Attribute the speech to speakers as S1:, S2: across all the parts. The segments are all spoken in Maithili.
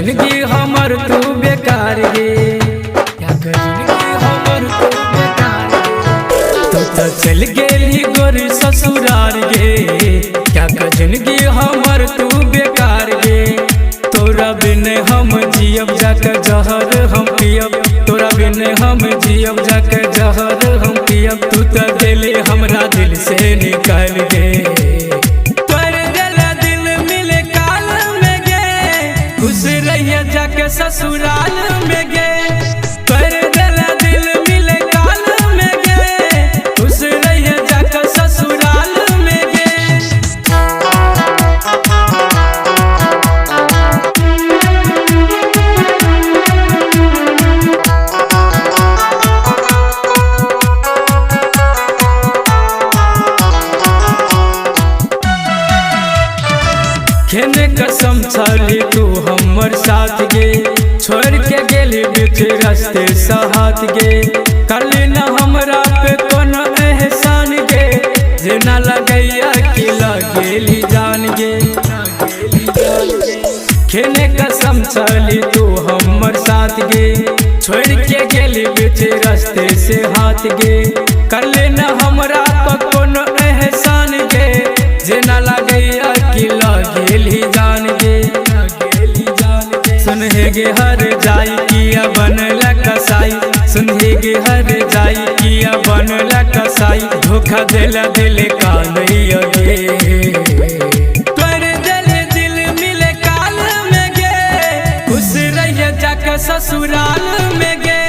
S1: जिंदगी हमर तू बेकार गे, क्या कर जिंदगी हमर तू बेकार गे। तू तो चल गेली गोरी ससुरार गे, क्या कर जिंदगी हमर तू बेकार गे। तोरा बिन हम जियब जाके जहर हम पियब, तोरा बिन हम जियब जाके जहर हम पियब। तू तो गेली हमरा दिल से निकल गे, खुश रहिए जाके ससुराल में गे। कर दिल दिल मिले काल में गे, खुश रहिए जाके ससुराल में गे। खेने कसम छली तू हमर साथ गे, छोड़ के गेली बीच रास्ते सहात गे। करली न हमरा पे कोनो एहसान गे, जेना लगैया कि लगेली जान गे। खेने कसम छली तू हमर साथ गे, छोड़ के गेली बीच रास्ते से हाथ गे। करली न हमरा पे कोनो एहसान गे, जेना लगैया कि लगेली जान गे। सुनहे गे हर जाई किया बनला कसाई, सुनहे गे हर जाई किया बनला कसाई। धोखा देला दिल का नहीं गे, तोर दिल दिल मिले काल में गे, खुश रहिए जाके ससुराल में गे।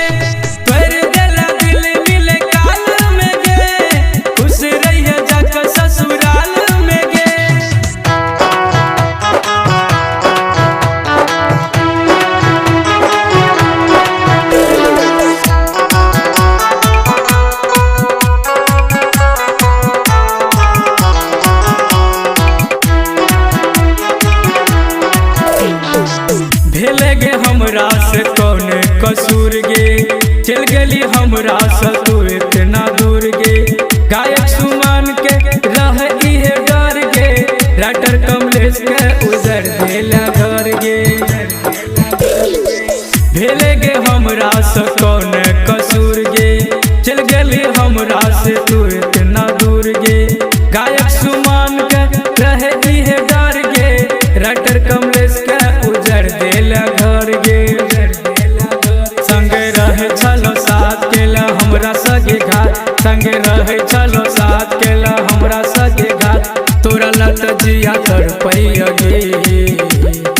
S1: तोर दिल दिल मिले काल में गे, खुश रहिए जाके ससुराल में गे। भेले गे हमरा से कौन कसूर गे, चल गेली हमरा से तू इतना दूर गे। गायक सुमन के रह इहे डर गे, राइटर कमलेश के उजर देला घर गे। भेले गे हमरा से कौन कसूर गे, चल गेली हमरा से तू इतना दूर गे। गायक सुमन के रह इहे डर गे, राइटर कमलेश के उजर देला घर गे। संगे रहे चलो साथ केला हमरा सगे घात, संगे रहे चलो साथ केला हमरा सगे घात। तोरा लत जिया तड़पैया गे।